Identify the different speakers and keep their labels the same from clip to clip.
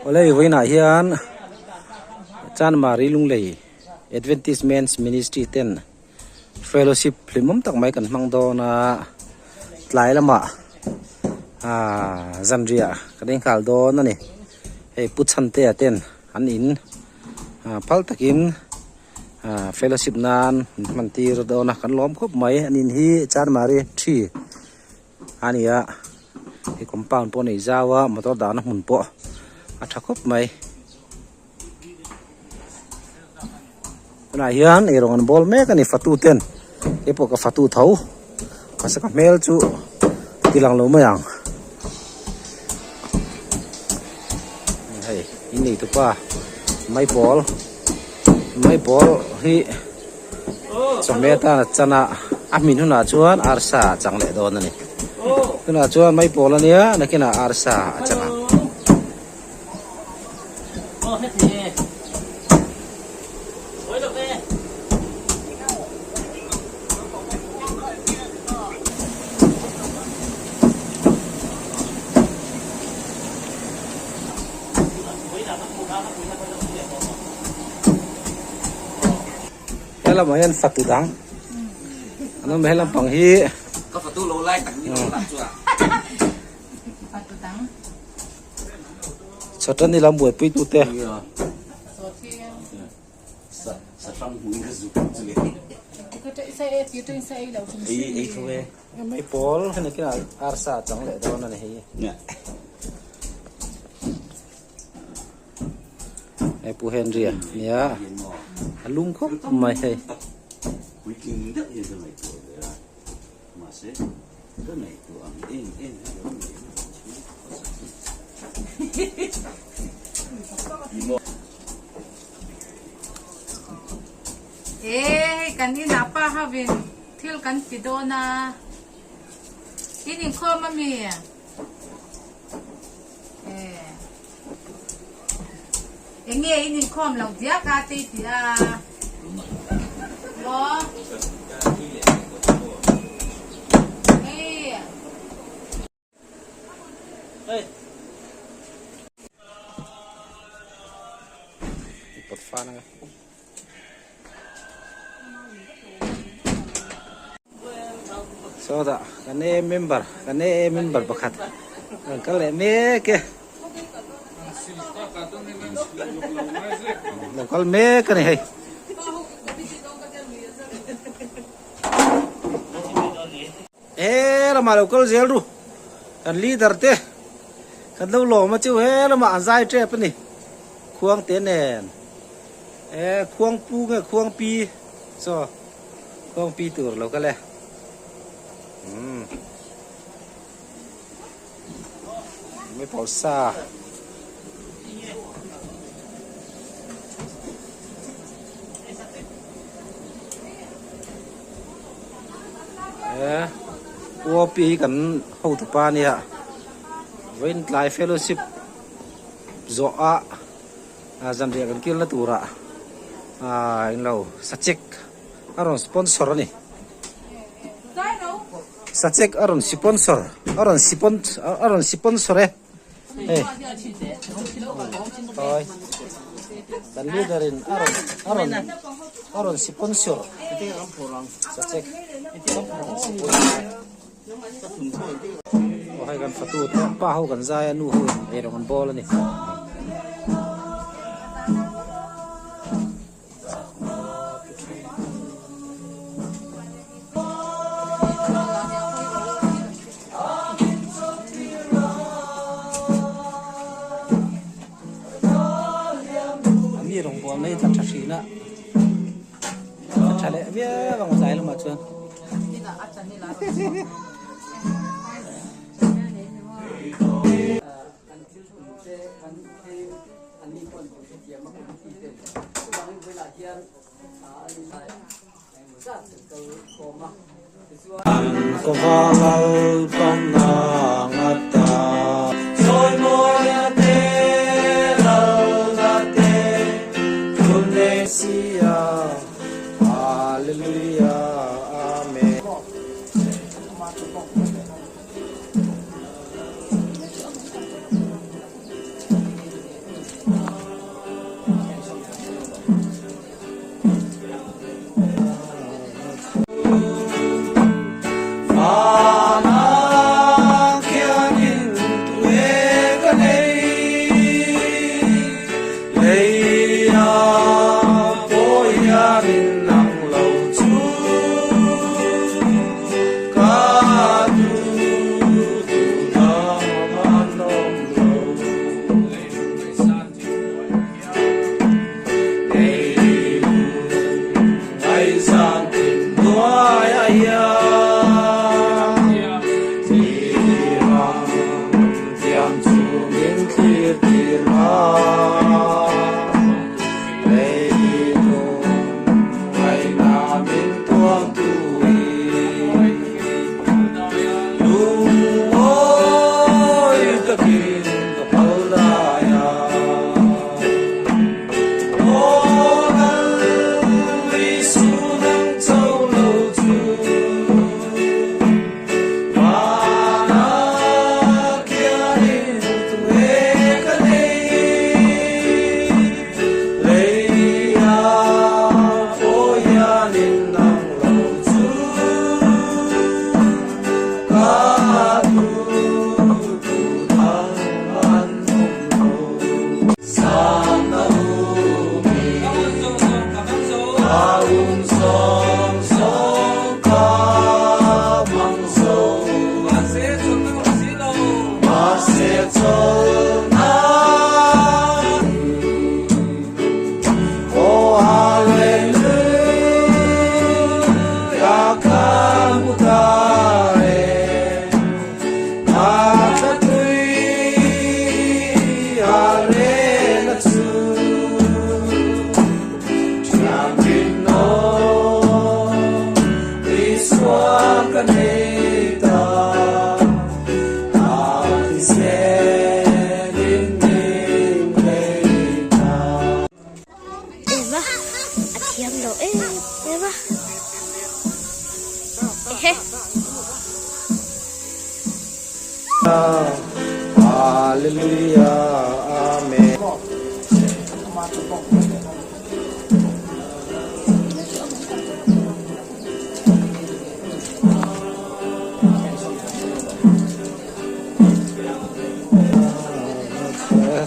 Speaker 1: Awle vawiinah hian Chanmari Lunglei Adventist Men's Ministry ten fellowship hlimawm tak mai kan hmang dawn a tlai lamah ahh zanriah kan inghal dawn a ni hei Pu Chhantea ten an in ah phal takin ah fellowship nan an hman tir dawn a kan lawm khawp mai an in hi Chanmari thi a ni a hei compound pawh a nei zau a motor dahna hmun pawh a tha khawp mai. Tunah hian eirawng an bawl mek a ni fatu ten keipawh ka fatu tho mahse ka hmel chu ti lang lo mai ang hei in nei tupa maipawl maipawl hi chawhmeh atan a chan a a hmin hunah chuan arsa a chang leh dawn a ni tunah chuan maipawl a nia nakinah arsa a chang ang. Helamah hian fatu dang an awm a helam pang hi Chawṭan ila buaipui tute. Mai pawl hemi kinah arsa a chang leh dawn a ni hei. Hei Pu Henry a nia a lum khawp mai hei.
Speaker 2: Mahse, ka ngaihtuah ang em em hi lo nei na ang chu ka sa chu.
Speaker 3: E hei kan inah pa hovin thil kan ti dawn a, in inkhawm ami? E enge in inkhawm loh diak a tei tih a maw? Hei.
Speaker 1: Pot fan anga. Sawtah kan AA member kan AA member pakhat rawn kal leh mek e. Lo kal mek a ni hei. He lamah lo kal zel ru kan leader te kan lo lawm a chu he lamah an zai tep a ni khuang te nen e khuang pu nge khuang pi chaw. Kawng pi tur lo kal e. Umm. Mai pawl sa. E UOP hi kan hotu pa nia. Vawiin tlai fellowship zawh a zanriah kan kilna turah englo sachek a rawn sponsor a ni sachek a rawn sponsor a rawn a rawn sponsor e hei oi kan leader in a rawn a rawn a rawn sponsor sachek aw hei kan fatu te pa ho kan zai a nu ho in eirawng an bawl a ni. Mi rawngbâwl mai tla tha hrin a tla tha leh viau ang zai lamah chuan.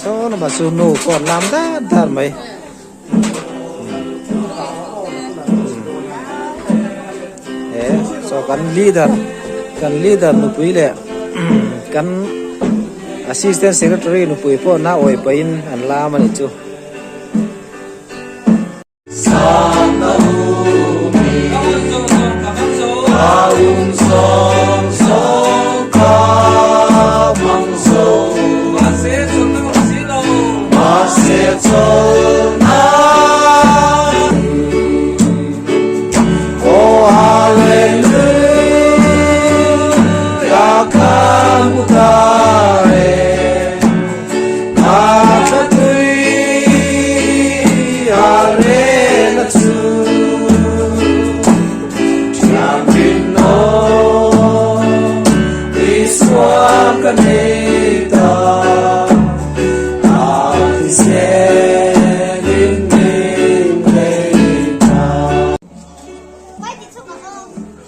Speaker 1: Saw lamah chu nu pawh an lam dat dat mai. He saw kan leader kan leader nupui leh kan assistant secretary nupui pawh na awih pahin an lam a nih chu.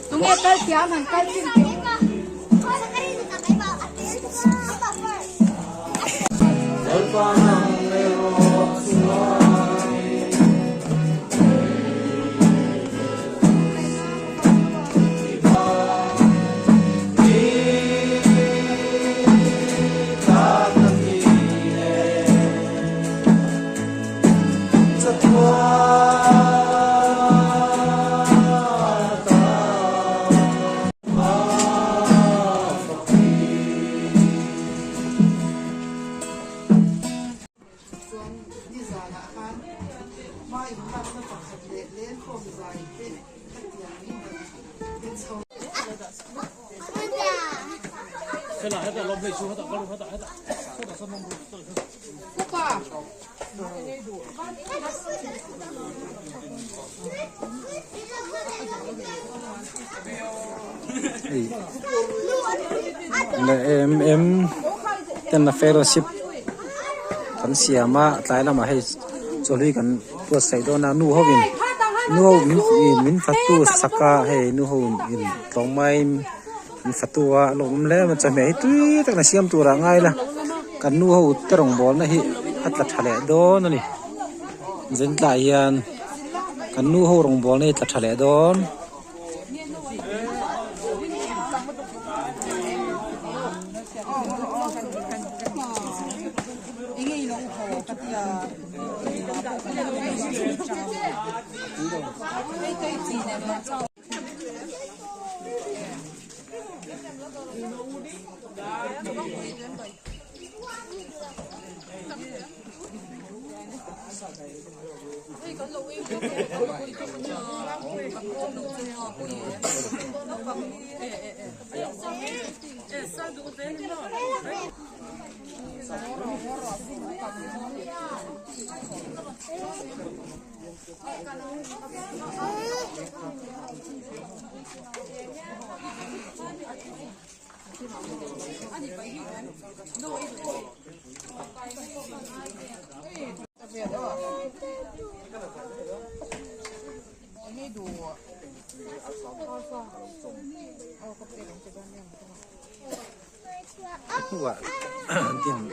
Speaker 3: Tunge kal thiam han kal chin teh.
Speaker 4: Chuan nizanah khan hma inlakna pakhat leh lenkhawm zai te khatiang in rawn pe chho.
Speaker 1: Em em ten a fellowship kan siam a tlai lamah hei chawhlui kan buatsaih dawn a nu ho in nu ho min fatu sak a hei nu ho in tlawmngai in. An fatu a a lawmawm hle mai chawhmeh hi tui takin a siam tur ah ngai ila kan nu ho te rawngbawlna hi a tla tha leh dawn a ni zan tlai hian kan nu ho rawngbawlna hi a tla tha leh dawn. Hnuah an ding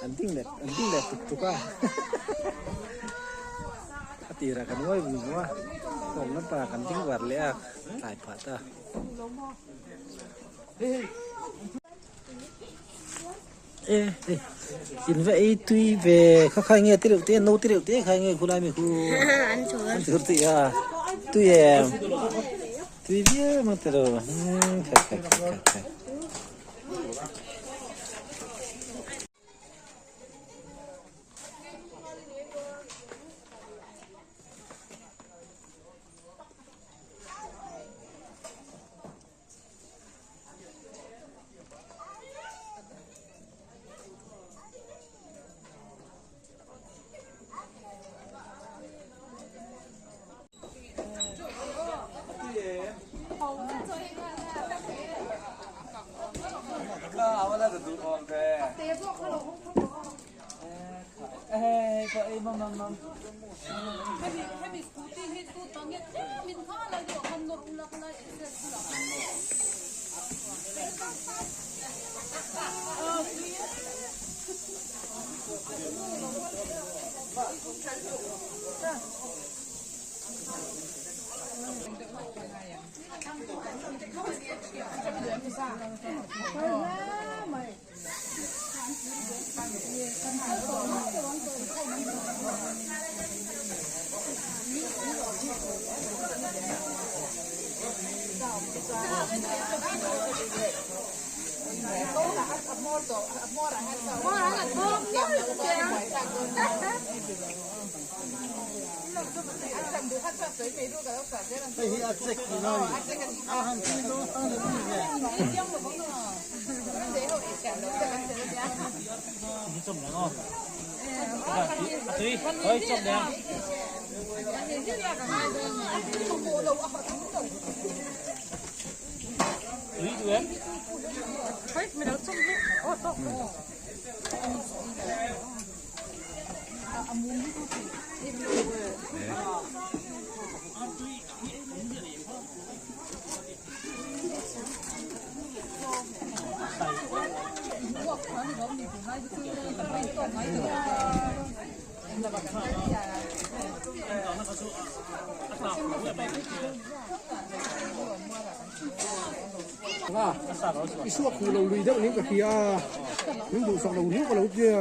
Speaker 1: an ding leh an ding leh tuk tuk a a tirah kan ngawi vung vung a hlawm lampangah kan ding var leh a tlai phah ta. E e in va ei tui ve kha kha nge te reuh te no te reuh te kha nge khulai mi khu an chhur tih a tui em tui viau mang tiro kha kha kha kha.
Speaker 5: I suak huh lo lui deuh niin ka hria a, min duhsak lo riau ka lo tia.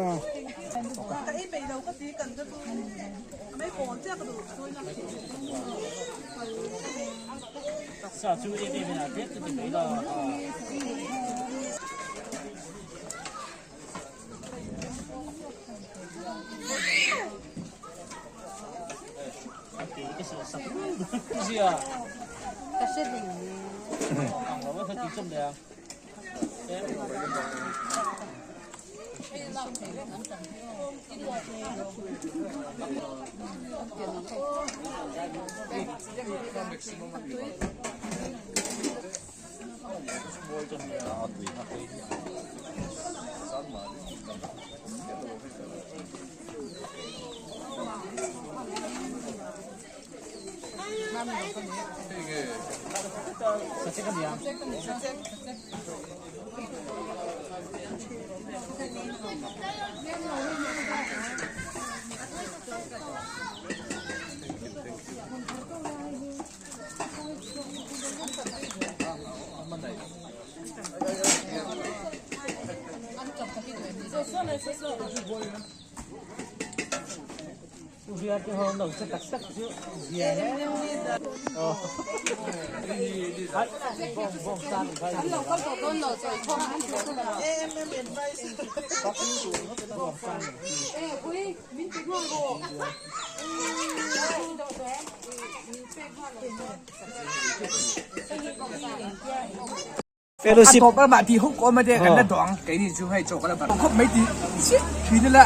Speaker 1: Fellowship.
Speaker 6: A tawp lamah ti huk awm a te kan la dawng keini chu hei chaw ka la barh khawp mai ti chiah thin ila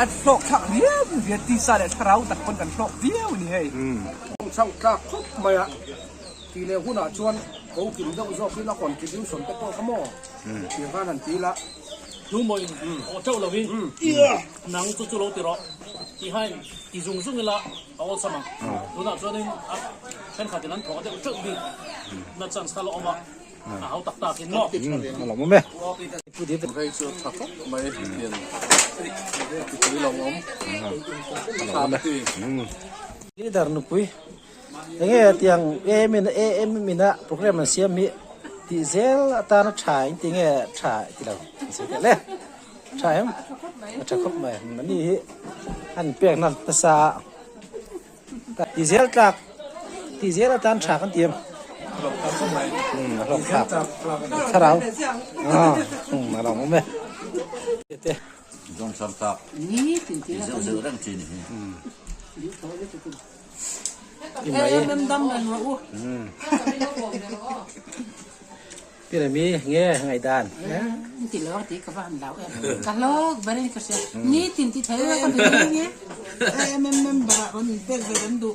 Speaker 6: a hlawk thlak viau viau tisa leh thlarau tak pawn kan hlawk viau a ni hei.
Speaker 5: Chauh tlak khawp mai a tih leh hunah chuan ko kim deuh zawkin a contribution te pawh kha maw tih khan han ti ila.
Speaker 7: Hnu maw in awh teuh lovin nang chu chu lo ti rawh tih hain ti zung zung ila a awlsam ang. Tunah chuanin a thenkhatin an thawk deuh teuh bik na chance kha la awm a, a hau tak takin maw.
Speaker 1: A lo awm e.
Speaker 8: Hei chu tha khawp mai hian tui lo awm tha ka ti.
Speaker 1: Leader nupui enge tiang em in em in a program an siam hi tih zel atana tha in ti nge tha ti lo le tha em a tha khawp mai mani hi an pek na nasa tih zel tlak tih zel atan tha kan ti em a hlawk thlak thlarau a lo awm e te
Speaker 2: Zawng sam tak ti zeuh zeuh reng chi ni hi.
Speaker 1: Pi Remi nge ngaihdan?
Speaker 3: Ti lo ti ka va han lau em. Ka hlawk ber in ka hria. Ni tin ti thei ka ti nge.
Speaker 4: AMM member ah rawn in pek ve kan duh.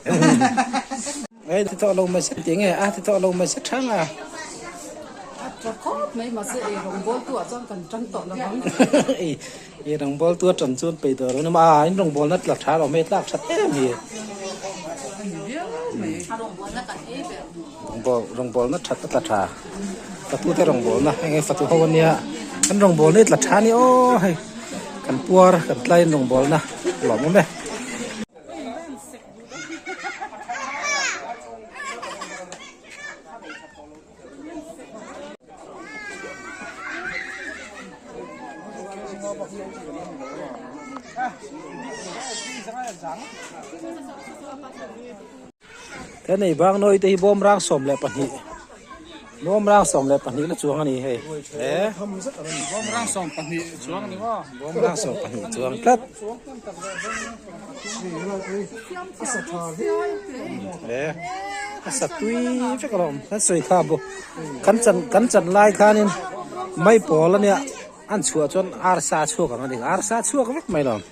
Speaker 1: Nge ti tawh lo mai se ti nge a ti tawh lo mai se thang a.
Speaker 3: A tha khawp mai mahse ei rawngbawl tu ah chuan kan tan tawh lo ang.
Speaker 1: Ei ei rawngbawl tu a tan chuan pei tawh lo na ma in rawngbawl na tla tha lo mai tlak that em hi.
Speaker 3: A rawngbawl na kan ei ber.
Speaker 1: Rawngbawl rawngbawl na that a tla tha. Fatu te rawngbawl na heng hi fatu ho ania an rawngbawl na hi tla tha a ni aw hei. Kan puar kan tlaiin rawngbawlna lawmawm e. He nei bang nawi te hi bawmrang 12 bawmrang 12 la chuang a ni hei he
Speaker 6: Bawmrang 12 chuang a ni maw?
Speaker 1: Bawmrang 12 chuang tlat. He a sa tui vek alawm kan sawi kha bu kan chan kan chan lai khanin mai pawl ania an chhuah chuan arsa chhuak ang a ni arsa chhuak vek mai lawm.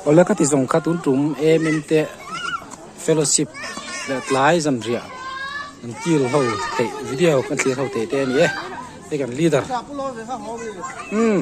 Speaker 1: Awle ka ti zawng kha tun tum em em te fellowship leh tlai zanriah an kil ho theih video kan thlir ho theih te a ni e hei kan leader umm.